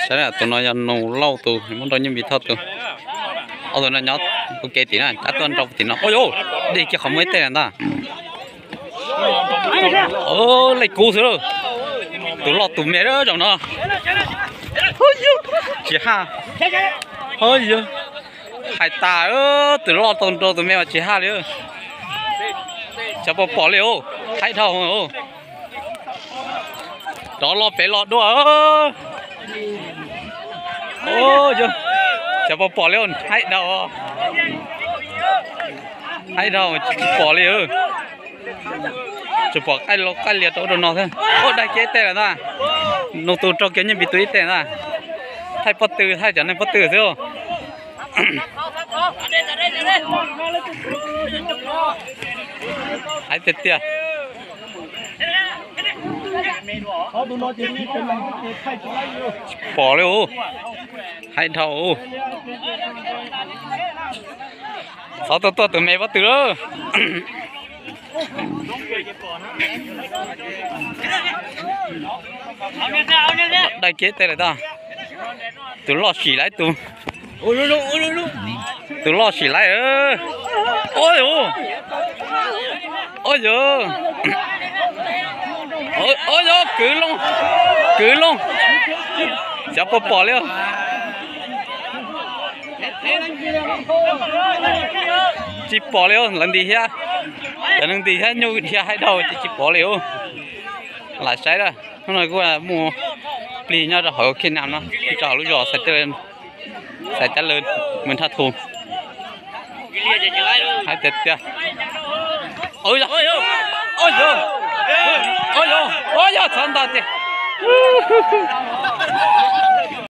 Saib na, tus no yog Nus Lauj tus, muab nrau Nyiaj Npis Thoj tus. Ob tug no nyob ua ke tim na, cab tuaj nrau tim no. Ua yus, dig kiag qhov muag ib teg ntag. Leej kub xwb lauj. Tus loj tus me zaum no. Tsis haj. Hais tas, tus loj tau nrau tus me mas tsis haj li. Xyov puas pom li os, haib dhau. Rov los pem los dua. Xyov puas pom li, haib dhau. Haib dhau tsis pom li. Tsuas pom qaij lau qaij lias rau ub rau no xwb. Ua daig kiag ib teg lawm ntag. Nus tus rau kiag Nyiaj Npis tus ib teg ntag. Thaij pob tw, thaij cov neeg pob tw xwb. Haib tiag tiag. Tsis pom li os. Haib dhau. Xov tuaj tuaj tus me pob tw lawm. Daig kiag ib teg lawm ntag. Tus loj sim laiv tus. Tus loj sim laiv. Ua yus, ua yus, ua yus, kwv looj, kwv looj. Xyov puas pom li. Tsis pom li, lawv nti thiab, cov neeg nti thiab nyuj dhia haib dhau ces tsis pom li. Lam saib na, hnub no kuj muaj plig nyob rau hauv Khej Nam no, rau hauv lub zos Xais Cab Lawv, Mws Thaj Thu. Haib tiag tiag. Yog, yog, yog, txhob ntog tiag.